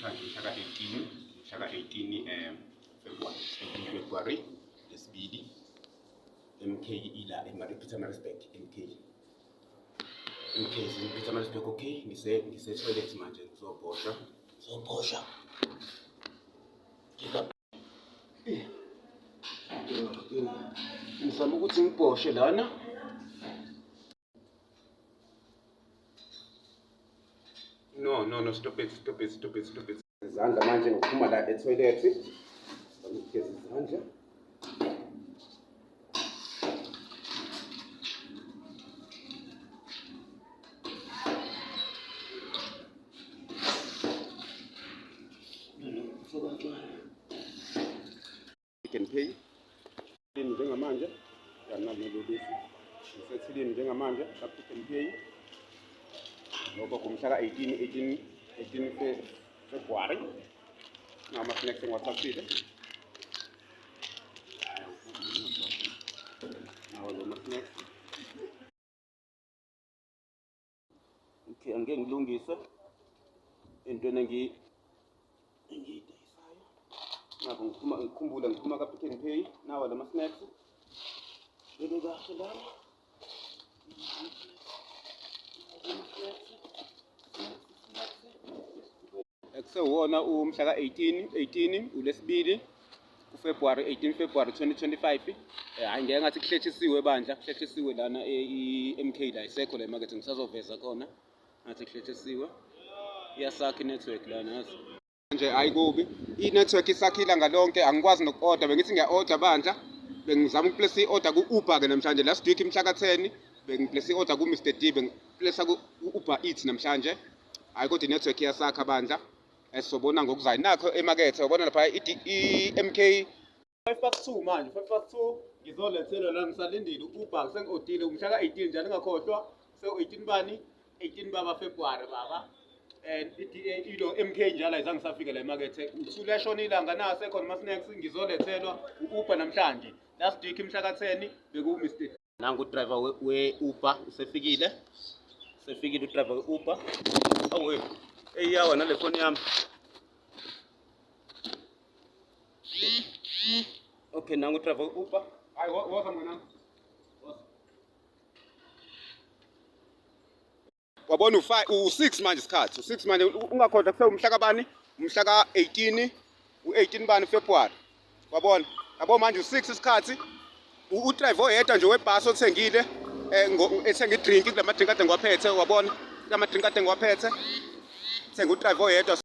Namhlanje umhla ka-18, umhla ka-18 February, 18 February lesibili. MK ila ePietermaritzburg, MK. MK Pietermaritzburg, okay. Ngise toilet manje ngizobhosha. Ngizobhosha. Ngizama ukuthi ngibhoshe lana. No, no, no, stop it, stop it, stop it, stop it. Izandla manje ngiphuma la etoilet. Ngigeza izandla. Pick and Pay njengamanje yanalolobisi ngisethilini njengamanje ka-Pick and Pay lokho ngomhla ka-18 18 18 February ngama-snacks engiwathathile nawo lo ma-snacks. Okay, angeke ngilungise entweni engiyidayisayo. Ngakho ngiphuma ngikhumbula ngiphuma ka-Pick n Pay nawa lama snacks. Bebe kahle lana. Ekusewona umhla ka-18 18 uLwesibili kuFebruary 18 February 2025. Hhayi ngeke ngathi kuhlehlisiwe bandla, kuhlehlisiwe lana i-MK la isekho la emakethe ngisazoveza khona ngathi kuhlehlisiwe. Iyasakha i-network lana yazi. Nje hayi kubi i-network isakha ilanga lonke angikwazi noku-order bengithi ngiya-order bandla bengizama ukuplesa i-order ku-Uber ke namhlanje last week mhla ka-10 bengiplesa i-order ku-Mr D bengiplesa ku-Uber Eats namhlanje. Hayi kodwa i-network iyasakha bandla. Sobona ngokuzayo nakho emakethe ubona lapha i-MK 5 past 2 manje 5 past 2 ngizolethelwa la ngisalindile u-Uber sengi-odile umhla ka-18 njalo ngingakhohlwa sewu-18 bani 18 baba February baba and ilo MK njalo ayizange safika la emakethe uthule yashona ilanga na sekhona ama-snacks ngizolethelwa u-Uber namhlanje last week mhla ka-10 beku-Mr Nangu udriver we-Uber usefikile. Usefikile udriver we-Uber. Awu eyawa nale foni yami. Okay, nangu udriver we-Uber. Hayi, woza mnganami. Woza. Wabona u-5 u-6 manje isikhathi u-6 manje ungakhohlwa kuthiwa umhla kabani umhla ka-18 u-18 bani February wabona yabo manje u-6 isikhathi udriver oyedwa nje webhasi othengile eh, ethenga idrink kulama drink ade ngiwaphethe wabona kulama drink ade ngiwaphethe thenga udriver oyedwa.